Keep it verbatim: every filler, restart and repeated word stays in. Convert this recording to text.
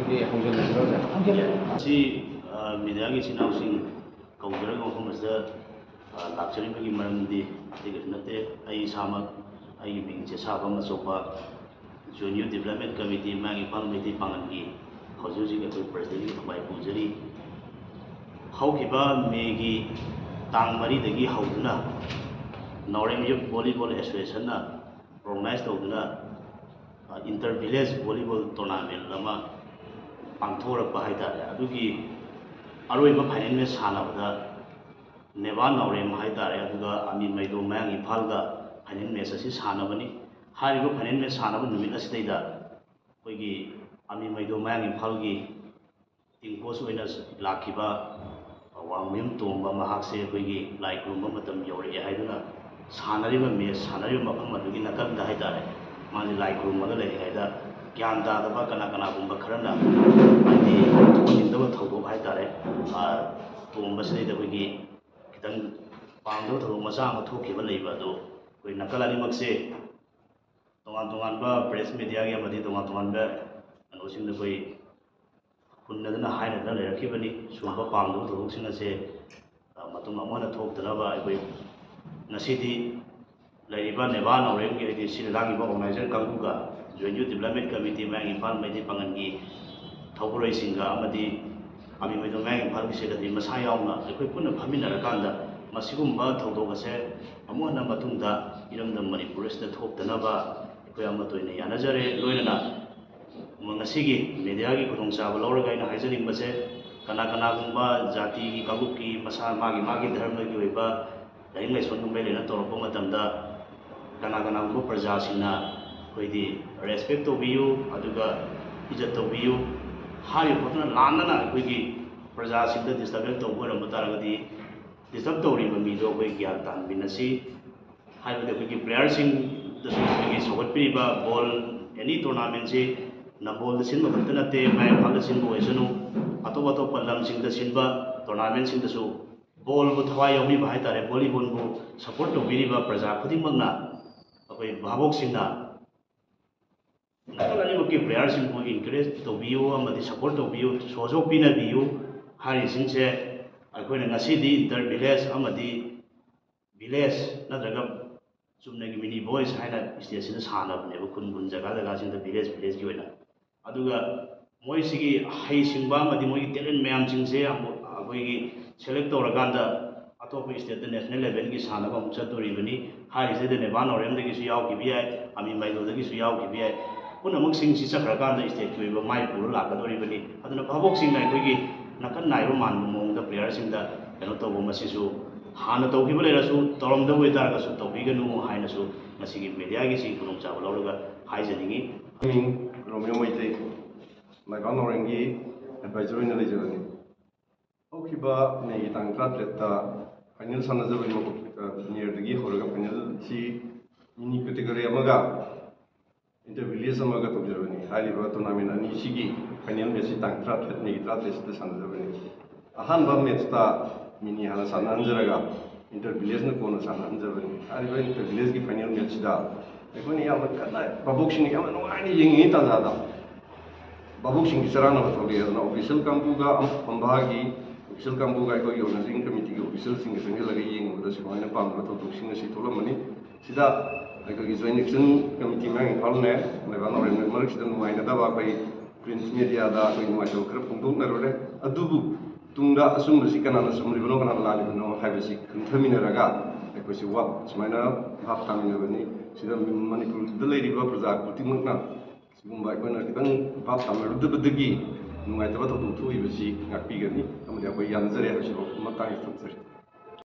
ꯍꯧꯖꯤꯜꯂꯁꯤꯔꯣ, ꯑꯣꯖꯥ? ꯁꯤ ꯃꯤꯗꯤꯌꯥꯒꯤ ꯏꯆꯤꯟ ꯏꯅꯥꯎꯁꯤꯡ ꯀꯧꯖꯔꯒ ꯃꯐꯝ ꯑꯁꯤꯗ ꯂꯥꯛꯆꯔꯤꯕꯒꯤ ꯃꯔꯝꯗꯤ ꯑꯇꯩ ꯀꯩꯁꯨ ꯅꯠꯇꯦ꯫ ꯑꯩ ꯏꯁꯥꯃꯛ ꯑꯩꯒꯤ ꯃꯤꯡ ꯆꯦꯁꯥꯕꯝ ꯑꯆꯧꯕ, ꯖꯣꯏꯟ ꯌꯨꯠ ꯗꯤꯕꯂꯞꯃꯦꯟ ꯀꯃꯤꯇꯤ ꯃꯌꯥꯡ ꯏꯝꯐꯥꯜ ꯃꯩꯇꯩ ꯄꯥꯉꯜꯒꯤ ꯍꯧꯖꯤꯛ ꯍꯧꯖꯤꯛ ꯑꯩꯈꯣꯏ ꯄ꯭ꯔꯁꯤꯗꯦꯟꯒꯤ ꯊꯧꯒꯥꯏ ꯄꯨꯖꯔꯤ꯫ ꯍꯧꯈꯤꯕ ꯃꯦꯒꯤ ꯇꯥꯡ ꯃꯔꯤꯗꯒꯤ ꯍꯧꯗꯨꯅ ꯅꯥꯎꯔꯦꯝ ꯌꯨꯠ ꯚꯣꯂꯤꯕꯣꯜ ꯑꯦꯁꯣꯁꯤꯌꯦꯁꯟꯅ ꯑꯣꯔꯒꯅꯥꯏꯖ ꯇꯧꯗꯨꯅ ꯏꯟꯇꯔ ꯚꯤꯂꯦꯖ ꯚꯣꯂꯤꯕꯣꯜ ꯇꯣꯔꯅꯥꯃꯦꯟ ꯑꯃ ꯄꯥꯡꯊꯣꯛꯂꯛꯄ ꯍꯥꯏꯇꯥꯔꯦ꯫ ꯑꯗꯨꯒꯤ ꯑꯔꯣꯏꯕ ꯐꯥꯏꯅꯦꯜ ꯃꯦꯠꯆ ꯁꯥꯟꯅꯕꯗ ꯅꯦꯕꯥ ꯅꯥꯎꯔꯦꯝ ꯍꯥꯏꯇꯥꯔꯦ, ꯑꯗꯨꯒ ꯑꯃꯤ ꯃꯩꯗꯣ ꯃꯌꯥꯡ ꯏꯝꯐꯥꯜꯒ ꯐꯥꯏꯅꯦꯜ ꯃꯦꯠꯆ ꯑꯁꯤ ꯁꯥꯟꯅꯕꯅꯤ꯫ ꯍꯥꯏꯔꯤꯕ ꯐꯥꯏꯅꯦꯜ ꯃꯦꯠꯆ ꯁꯥꯟꯅꯕ ꯅꯨꯃꯤꯠ ꯑꯁꯤꯗꯩꯗ ꯑꯩꯈꯣꯏꯒꯤ ꯑꯃꯤ ꯃꯩꯗꯣ ꯃꯌꯥꯡ ꯏꯝꯐꯥꯜꯒꯤ ꯇꯤꯝ ꯀꯣꯆ ꯑꯣꯏꯅ ꯂꯥꯛꯈꯤꯕ ꯋꯥꯡꯃꯌꯨꯝ ꯇꯣꯝꯕ ꯃꯍꯥꯛꯁꯦ ꯑꯩꯈꯣꯏꯒꯤ ꯂꯥꯏ ꯈꯨꯔꯨꯝꯕ ꯃꯇꯝ ꯌꯧꯔꯛꯑꯦ ꯍꯥꯏꯗꯨꯅ ꯁꯥꯟꯅꯔꯤꯕ ꯃꯦꯠꯆ ꯁꯥꯟꯅꯔꯤꯕ ꯃꯐꯝ ꯑꯗꯨꯒꯤ ꯅꯥꯀꯟꯗ ꯍꯥꯏꯇꯥꯔꯦ, ꯃꯥꯁꯦ ꯂꯥꯏ ꯈꯨꯔꯨꯝꯃꯒ ꯂꯩꯔꯤꯉꯩꯗ ꯒ꯭ꯌꯥꯟ ꯇꯥꯗꯕ ꯀꯅꯥ ꯀꯅꯥꯒꯨꯝꯕ ꯈꯔꯅ ꯍꯥꯏꯗꯤ ꯊꯣꯛꯍꯟꯅꯤꯡꯗꯕ ꯊꯧꯗꯣꯛ ꯍꯥꯏꯇꯥꯔꯦ, ꯇꯣꯝꯕꯁꯤꯗꯩꯗ ꯑꯩꯈꯣꯏꯒꯤ ꯈꯤꯇꯪ ꯄꯥꯝꯗꯕ ꯊꯧꯗꯣꯛ ꯃꯆꯥ ꯑꯃ ꯊꯣꯛꯈꯤꯕ ꯂꯩꯕ ꯑꯗꯨ ꯑꯩꯈꯣꯏ ꯅꯥꯀꯜ ꯑꯅꯤꯃꯛꯁꯦ ꯇꯣꯉꯥꯟ ꯇꯣꯉꯥꯟꯕ ꯄ꯭ꯔꯦꯁ ꯃꯦꯗꯤꯌꯥꯒꯤ ꯑꯃꯗꯤ ꯇꯣꯉꯥꯟ ꯇꯣꯉꯥꯟꯕ ꯀꯩꯅꯣꯁꯤꯡꯗ ꯑꯩꯈꯣꯏ ꯍꯨꯟꯅꯗꯨꯅ ꯍꯥꯏꯅꯗꯨꯅ ꯂꯩꯔꯛꯈꯤꯕꯅꯤ꯫ ꯁꯤꯒꯨꯝꯕ ꯄꯥꯝꯗꯕ ꯊꯧꯗꯣꯛꯁꯤꯡ ꯑꯁꯦ ꯃꯇꯨꯡ ꯑꯃꯨꯛ ꯍꯟꯅ ꯊꯣꯛꯇꯅꯕ ꯑꯩꯈꯣꯏ ꯉꯁꯤꯗꯤ ꯂꯩꯔꯤꯕ ꯅꯦꯕꯥ ꯅꯥꯎꯔꯦꯝꯒꯤ ꯍꯥꯏꯗꯤ ꯁꯤꯜ ꯂꯥꯡꯉꯤꯕ ꯑꯣꯔꯒꯅꯥꯏꯖꯔ ꯀꯥꯡꯕꯨꯒ ꯖꯣꯏꯟ ꯌꯨꯠ ꯗꯤꯕꯂꯞꯃꯦꯟ ꯀꯃꯤꯇꯤ ꯃꯌꯥꯡ ꯏꯝꯐꯥꯜ ꯃꯩꯇꯩ ꯄꯥꯉꯜꯒꯤ ꯊꯧꯒꯜꯂꯣꯏꯁꯤꯡꯒ ꯑꯃꯗꯤ ꯑꯃꯤ ꯃꯩꯗꯣ ꯃꯌꯥꯡ ꯏꯝꯐꯥꯜꯒꯤ ꯁꯦꯀ꯭ꯔꯦꯇꯔꯤ ꯃꯁꯥ ꯌꯥꯎꯅ ꯑꯩꯈꯣꯏ ꯄꯨꯟꯅ ꯐꯝꯃꯤꯟꯅꯔꯀꯥꯟꯗ ꯃꯁꯤꯒꯨꯝꯕ ꯊꯧꯗꯣꯛ ꯑꯁꯦ ꯑꯃꯨꯛ ꯍꯟꯅ ꯃꯇꯨꯡꯗ ꯏꯔꯝꯗꯝ ꯃꯅꯤꯄꯨꯔ ꯑꯁꯤꯗ ꯊꯣꯛꯇꯅꯕ ꯑꯩꯈꯣꯏ ꯑꯃꯠꯇ ꯑꯣꯏꯅ ꯌꯥꯅꯖꯔꯦ꯫ ꯂꯣꯏꯅꯅ ꯉꯁꯤꯒꯤ ꯃꯦꯗꯤꯌꯥꯒꯤ ꯈꯨꯗꯣꯡꯆꯥꯕ ꯂꯧꯔꯒ ꯑꯩꯅ ꯍꯥꯏꯖꯅꯤꯡꯕꯁꯦ, ꯀꯅꯥ ꯀꯅꯥꯒꯨꯝꯕ ꯖꯥꯇꯤꯒꯤ ꯀꯥꯡꯂꯨꯞꯀꯤ ꯃꯁꯥ ꯃꯥꯒꯤ ꯃꯥꯒꯤ ꯙꯔꯃꯒꯤ ꯑꯣꯏꯕ ꯂꯥꯏꯅꯤꯡ ꯂꯥꯏꯁꯣꯟꯒꯨꯝꯕ ꯂꯩꯅ ꯇꯧꯔꯛꯄ ꯃꯇꯝꯗ ꯀꯅꯥ ꯀꯅꯥꯒꯨꯝꯕ ꯄ꯭ꯔꯖꯥꯁꯤꯡꯅ ꯑꯩꯈꯣꯏꯗꯤ ꯔꯦꯁꯄꯦꯛ ꯇꯧꯕꯤꯌꯨ, ꯑꯗꯨꯒ ꯏꯖꯠ ꯇꯧꯕꯤꯌꯨ꯫ ꯍꯥꯏꯔꯤꯕ ꯄꯣꯠꯇꯨꯅ ꯂꯥꯟꯅꯅ ꯑꯩꯈꯣꯏꯒꯤ ꯄ꯭ꯔꯖꯥꯁꯤꯡꯗ ꯗꯤꯁꯇꯔꯕꯦꯟꯁ ꯇꯧꯕ ꯑꯣꯏꯔꯝꯕ ꯇꯥꯔꯒꯗꯤ ꯗꯤꯁꯇꯔꯕ ꯇꯧꯔꯤꯕ ꯃꯤꯗꯣ ꯑꯩꯈꯣꯏ ꯒ꯭ꯌꯥꯟ ꯇꯥꯍꯟꯃꯤꯟꯅꯁꯤ꯫ ꯍꯥꯏꯕꯗꯤ ꯑꯩꯈꯣꯏꯒꯤ ꯄ꯭ꯂꯦꯌꯔꯁꯤꯡꯗꯁꯨ ꯑꯩꯈꯣꯏꯒꯤ ꯁꯧꯒꯠꯄꯤꯔꯤꯕ ꯕꯣꯜ ꯑꯦꯅꯤ ꯇꯣꯔꯅꯥꯃꯦꯟꯁꯤ ꯅꯝꯕꯣꯜꯗ ꯁꯤꯟꯕ ꯈꯛꯇ ꯅꯠꯇꯦ, ꯃꯌꯥꯡ ꯏꯝꯐꯥꯜꯗ ꯁꯤꯟꯕ ꯑꯣꯏꯁꯅꯨ, ꯑꯇꯣꯞ ꯑꯇꯣꯞꯄ ꯂꯝꯁꯤꯡꯗ ꯁꯤꯟꯕ ꯇꯣꯔꯅꯥꯃꯦꯟꯁꯤꯡꯗꯁꯨ ꯕꯣꯜꯕꯨ ꯊꯋꯥꯏ ꯌꯥꯎꯕꯤꯕ ꯍꯥꯏꯇꯥꯔꯦ, ꯚꯣꯂꯤꯕꯣꯜꯕꯨ ꯁꯞꯄꯣꯔꯠ ꯇꯧꯕꯤꯔꯤꯕ ꯄ꯭ꯔꯖꯥ ꯈꯨꯗꯤꯡꯃꯛꯅ ꯑꯩꯈꯣꯏ ꯚꯥꯕꯣꯛꯁꯤꯡꯅ ꯅꯥꯀꯜ ꯑꯅꯤꯃꯛ ꯄ꯭ꯂꯦꯌꯔꯁꯤꯡꯕꯨ ꯏꯟꯀꯔꯦꯖ ꯇꯧꯕꯤꯌꯨ ꯑꯃꯗꯤ ꯁꯄꯣꯔꯠ ꯇꯧꯕꯤꯌꯨ, ꯁꯣꯁꯨ ꯄꯤꯅꯕꯤꯌꯨ ꯍꯥꯏꯔꯤꯁꯤꯡꯁꯦ ꯑꯩꯈꯣꯏꯅ ꯉꯁꯤꯗꯤ ꯏꯟꯇꯔ ꯚꯤꯂꯦꯖ ꯑꯃꯗꯤ ꯚꯤꯂꯦꯖ ꯅꯠꯇ꯭ꯔꯒ ꯆꯨꯝꯅꯒꯤ ꯃꯤꯅꯤ ꯚꯣꯏꯁ ꯍꯥꯏꯅ ꯁ꯭ꯇꯦꯠꯁꯤꯗ ꯁꯥꯟꯅꯕꯅꯦꯕ, ꯈꯨꯟ ꯈꯨꯟ ꯖꯒꯥ ꯖꯒꯥꯁꯤꯡꯗ ꯚꯤꯂꯦꯖ ꯚꯤꯂꯦꯖꯀꯤ ꯑꯣꯏꯅ꯫ ꯑꯗꯨꯒ ꯃꯣꯏꯁꯤꯒꯤ ꯍꯩꯁꯤꯡꯕ ꯑꯃꯗꯤ ꯃꯣꯏꯒꯤ ꯇꯦꯂꯦꯟ ꯃꯌꯥꯝꯁꯤꯡꯁꯦ ꯑꯃꯨꯛ ꯑꯩꯈꯣꯏꯒꯤ ꯁꯦꯂꯦꯛ ꯇꯧꯔꯀꯥꯟꯗ ꯑꯇꯣꯞꯄ ꯁ꯭ꯇꯦꯠꯇ ꯅꯦꯁꯅꯦꯜ ꯂꯦꯚꯦꯜꯒꯤ ꯁꯥꯟꯅꯕ ꯑꯃꯨꯛ ꯆꯠꯇꯣꯔꯤꯕꯅꯤ꯫ ꯍꯥꯏꯔꯤꯁꯤꯗ ꯅꯦꯕꯥ ꯅꯥꯎꯔꯦꯝꯗꯒꯤꯁꯨ ꯌꯥꯎꯈꯤꯕ ꯌꯥꯏ, ꯑꯃꯤ ꯃꯥꯏꯗꯣꯗꯒꯤꯁꯨ ꯌꯥꯎꯈꯤꯕ ꯌꯥꯏ꯫ ꯄꯨꯝꯅꯃꯛꯁꯤꯡꯁꯤ ꯆꯠꯈ꯭ꯔꯀꯥꯟꯗ ꯁ꯭ꯇꯦꯠꯀꯤ ꯑꯣꯏꯕ ꯃꯥꯏ ꯄꯨꯔ ꯂꯥꯛꯀꯗꯧꯔꯤꯕꯅꯤ꯫ ꯑꯗꯨꯅ ꯚꯥꯕꯣꯛꯁꯤꯡꯅ ꯑꯩꯈꯣꯏꯒꯤ ꯅꯥꯀꯟ ꯅꯥꯏꯕ ꯃꯥꯟꯕ ꯃꯑꯣꯡꯗ ꯄ꯭ꯂꯦꯌꯔꯁꯤꯡꯗ ꯀꯩꯅꯣ ꯇꯧꯕ, ꯃꯁꯤꯁꯨ ꯍꯥꯟꯅ ꯇꯧꯈꯤꯕ ꯂꯩꯔꯁꯨ, ꯇꯧꯔꯝꯗꯕ ꯑꯣꯏꯇꯥꯔꯒꯁꯨ ꯇꯧꯕꯤꯒꯅꯨ ꯍꯥꯏꯅꯁꯨ ꯃꯁꯤꯒꯤ ꯃꯦꯗꯤꯌꯥꯒꯤ ꯁꯤꯒꯤ ꯈꯨꯗꯣꯡꯆꯥꯕ ꯂꯧꯔꯒ ꯍꯥꯏꯖꯅꯤꯡꯉꯤ꯫ ꯃꯤꯡ ꯔꯣꯃꯤꯌꯣ ꯃꯩꯇꯩ, ꯃꯥꯏꯕꯥ ꯅꯥꯎꯔꯦꯝꯒꯤ ꯑꯦꯗꯚꯥꯏꯖꯔ ꯑꯣꯏꯅ ꯂꯩꯖꯕꯅꯤ꯫ ꯍꯧꯈꯤꯕ ꯃꯦꯒꯤ ꯇꯥꯡ ꯇꯔꯥꯇꯔꯦꯠꯇ ꯐꯥꯏꯅꯦꯜ ꯁꯥꯟꯅꯖꯕꯅꯤ, ꯃꯀꯣꯛ, ꯑ, ꯅꯤꯌꯔꯗꯒꯤ ꯍꯧꯔꯒ ꯐꯥꯏꯅꯦꯜꯁꯤ ꯃꯤꯅꯤ ꯀꯦꯇꯦꯒꯣꯔꯤ ꯑꯃꯒ ꯏꯟꯇꯔ ꯚꯤꯂꯦꯖ ꯑꯃꯒ ꯇꯧꯖꯕꯅꯤ꯫ ꯍꯥꯏꯔꯤꯕ ꯇꯣꯔꯅꯥꯃꯦꯟ ꯑꯅꯤꯁꯤꯒꯤ ꯐꯥꯏꯅꯦꯜ ꯃꯦꯠꯁꯁꯤ ꯇꯥꯡ ꯇꯔꯥꯇꯔꯦꯠ, ꯃꯦꯒꯤ ꯇꯔꯥꯇꯔꯦꯠꯁꯤꯗ ꯁꯥꯟꯅꯖꯕꯅꯤ꯫ ꯑꯍꯥꯟꯕ ꯃꯦꯠꯁꯇ ꯃꯤꯅꯤ ꯍꯥꯟꯅ ꯁꯥꯟꯅꯍꯟꯖꯔꯒ ꯏꯟꯇꯔ ꯚꯤꯂꯦꯖꯅ ꯀꯣꯟꯅ ꯁꯥꯟꯅꯍꯟꯖꯕꯅꯤ꯫ ꯍꯥꯏꯔꯤꯕ ꯏꯟꯇꯔ ꯚꯤꯂꯦꯖꯀꯤ ꯐꯥꯏꯅꯦꯜ ꯃꯦꯠꯁꯁꯤꯗ ꯑꯩꯈꯣꯏꯅ ꯌꯥꯝꯅ ꯀꯟꯅ, ꯚꯥꯕꯣꯛꯁꯤꯡꯅ ꯌꯥꯝꯅ ꯅꯨꯡꯉꯥꯏꯅ ꯌꯦꯡꯉꯤꯉꯩ ꯇꯥꯟꯖꯥꯗ ꯚꯥꯕꯣꯛꯁꯤꯡꯒꯤ ꯆꯔꯥꯡꯅꯕ ꯊꯣꯛꯂꯛꯑꯦ꯫ ꯑꯗꯨꯅ ꯑꯣꯐꯤꯁꯤꯌꯦꯜ ꯀꯥꯡꯕꯨꯒ ꯐꯝꯕꯥꯒꯤ ꯑꯣꯐꯤꯁꯤꯌꯦꯜ ꯀꯥꯡꯕꯨꯒ ꯑꯩꯈꯣꯏꯒꯤ ꯑꯣꯔꯒꯅꯥꯏꯖꯤꯡ ꯀꯃꯤꯇꯤꯒꯤ ꯑꯣꯐꯤꯁꯤꯌꯦꯜꯁꯤꯡꯒ ꯆꯪꯁꯤꯜꯂꯒ ꯌꯦꯡꯕꯗ ꯁꯨꯃꯥꯏꯅ ꯄꯥꯝꯅꯕ ꯊꯧꯗꯣꯛꯁꯤꯡ ꯑꯁꯤ ꯊꯣꯛꯂꯝꯕꯅꯤ꯫ ꯁꯤꯗ ꯑꯩꯈꯣꯏꯒꯤ ꯖꯣꯏꯟ ꯑꯦꯛꯁꯟ ꯀꯃꯤꯇꯤ ꯃꯌꯥꯝ ꯏꯝꯐꯥꯜꯅꯦ, ꯃꯩꯕꯥ ꯅꯥꯎꯔꯦꯝ ꯃꯔꯛꯁꯤꯗ ꯅꯨꯡꯉꯥꯏꯅꯗꯕ ꯑꯩꯈꯣꯏ ꯄ꯭ꯔꯤꯟꯠ ꯃꯦꯗꯤꯌꯥꯗ ꯑꯩꯈꯣꯏ ꯅꯨꯡꯉꯥꯏꯇꯕ ꯈꯔ ꯐꯣꯡꯗꯣꯛꯅꯔꯨꯔꯦ꯫ ꯑꯗꯨꯕꯨ ꯇꯨꯡꯗ ꯑꯆꯨꯝꯕꯁꯤ ꯀꯅꯥꯅ ꯆꯨꯝꯂꯤꯕꯅꯣ, ꯀꯅꯥꯅ ꯂꯥꯜꯂꯤꯕꯅꯣ ꯍꯥꯏꯕꯁꯤ ꯈꯟꯊꯃꯤꯟꯅꯔꯒ ꯑꯩꯈꯣꯏꯁꯤ ꯋꯥ ꯁꯨꯃꯥꯏꯅ ꯚꯥꯞ ꯇꯥꯃꯤꯟꯅꯕꯅꯤ꯫ ꯁꯤꯗ ꯃꯅꯤꯄꯨꯔꯗ ꯂꯩꯔꯤꯕ ꯄ꯭ꯔꯖꯥ ꯈꯨꯗꯤꯡꯃꯛꯅ ꯁꯤꯒꯨꯝꯕ ꯑꯩꯈꯣꯏꯅ ꯈꯤꯇꯪ ꯚꯥꯞ ꯇꯥꯅꯔꯨꯗꯕꯗꯒꯤ ꯅꯨꯡꯉꯥꯏꯇꯕ ꯊꯧꯗꯣꯛ ꯊꯣꯛꯏꯕꯁꯤ ꯉꯥꯛꯄꯤꯒꯅꯤ ꯑꯃꯗꯤ ꯑꯩꯈꯣꯏ ꯌꯥꯅꯖꯔꯦ ꯍꯥꯏꯕꯁꯤ ꯃꯇꯥꯡꯁꯤꯗ ꯊꯝꯖꯔꯤ꯫